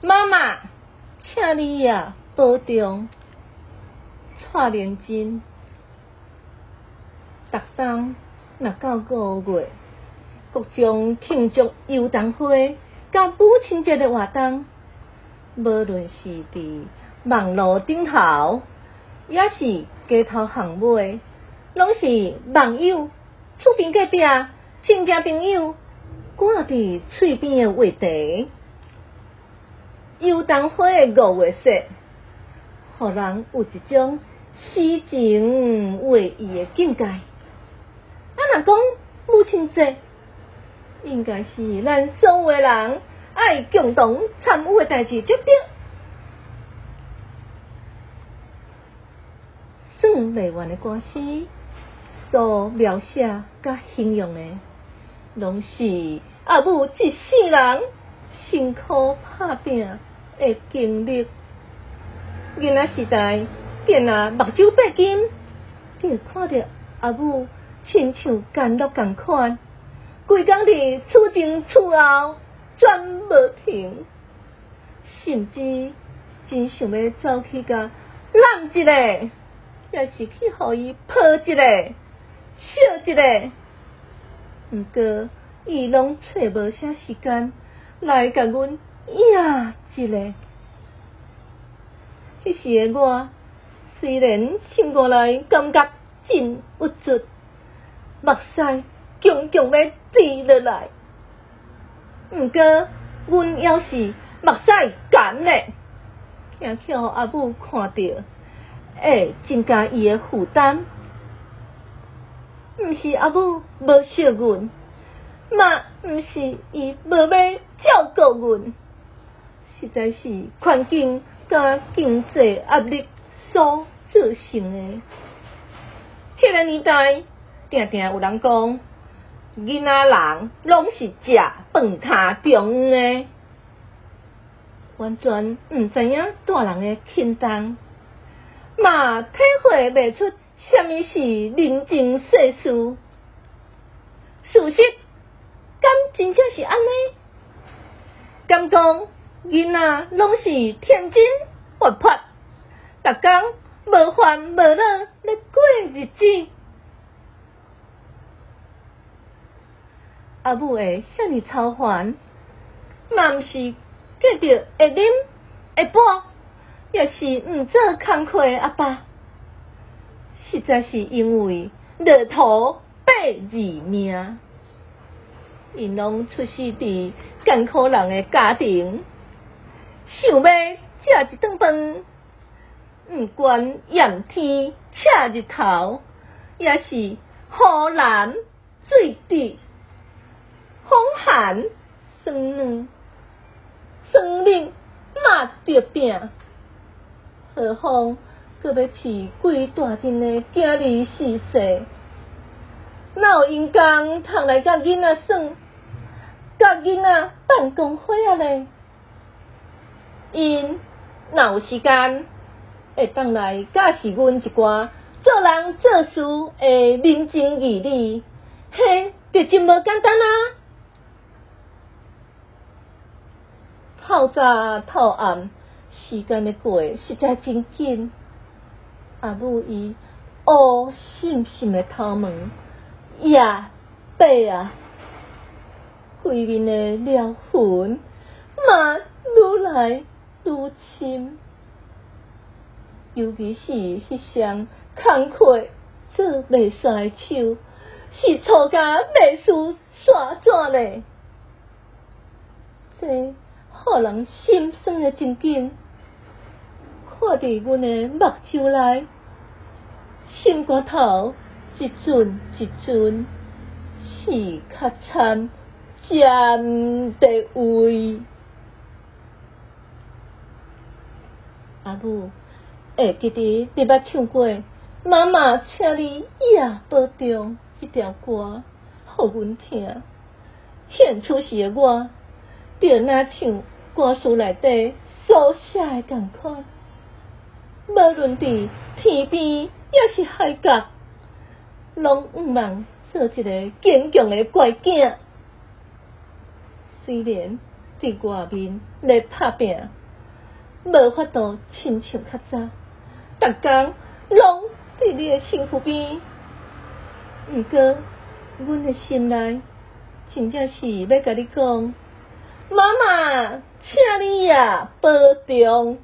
媽媽，請你也保重。蔡連真，逐冬若到5月，各種慶祝油桐花佮母親節的活動，無論是佇網路頂頭，抑是街頭巷尾，攏是網友厝邊隔壁親戚朋友掛佇喙邊的話題。油桐花的5月雪，予人有一種詩情畫意的境界。啊，若講母親節，應該是咱所有的人愛共同參與的代誌，對不對？算袂完的歌詞所描寫佮形容的，攏是阿母一世人辛苦拍拚的經歷。囡仔時代，見啊目睭變金，就看著阿母親像干樂仝款，規工佇厝前厝後轉無停，甚至真想欲走去共攬一下，抑是去予伊抱一下、錫一下。毋過伊攏揣無啥時間來共阮抦一下。彼時的我，雖然心肝內感覺真鬱卒，目屎強強欲滴落來，毋過阮猶是目屎乾咧，驚去予阿母看著，會增加伊的負擔。毋是阿母無錫阮，嘛毋是伊無欲照顧阮，實在是環境佮經濟壓力所造成的。彼个年代，定定有人講，囡仔人攏是食飯坩中央的，完全毋知影大人的輕重，嘛體會袂出啥物是人情世事。事實敢真正是按呢？敢講囡仔攏是天真活潑，逐工無煩無惱咧過日子。阿母會遐爾操煩，嘛毋是計著會啉會搏，抑是毋做工課的阿爸，實在是因為落土八字命，𪜶攏出世佇艱苦人的家庭，想欲食一頓飯，毋管炎天赤日頭，抑是雨淋水滴，風寒酸軟，酸冷嘛著拚，何況閣欲飼規大陣的囝兒逝世，哪有閒工通來佮囡仔耍，佮囡仔辦公會仔咧？𪜶若有時間，會當來教示阮一寡做人做事的人情義理，彼就真無簡單啊！透早透暗，時間咧過實在真緊。阿母伊烏滲滲的頭毛也白啊，規面的裂痕嘛愈來愈深，尤其是彼雙工課做袂煞的手，是粗甲袂輸沙紙咧。這予人心酸的情景，看佇阮的目睭內，心肝頭一陣一陣是較慘占地位。阿母會記得你捌唱過《媽媽，請你也保重》彼條歌，予阮聽。現此時的我，就若像歌詞內底所寫的仝款，無論佇天邊抑是海角，攏向望做一个堅強的乖囝。雖然佇外面咧拍拚，無法度親像較早，逐工攏佇你的身軀邊。毋過，阮的心內真正是欲共你講，媽媽，請你啊保重。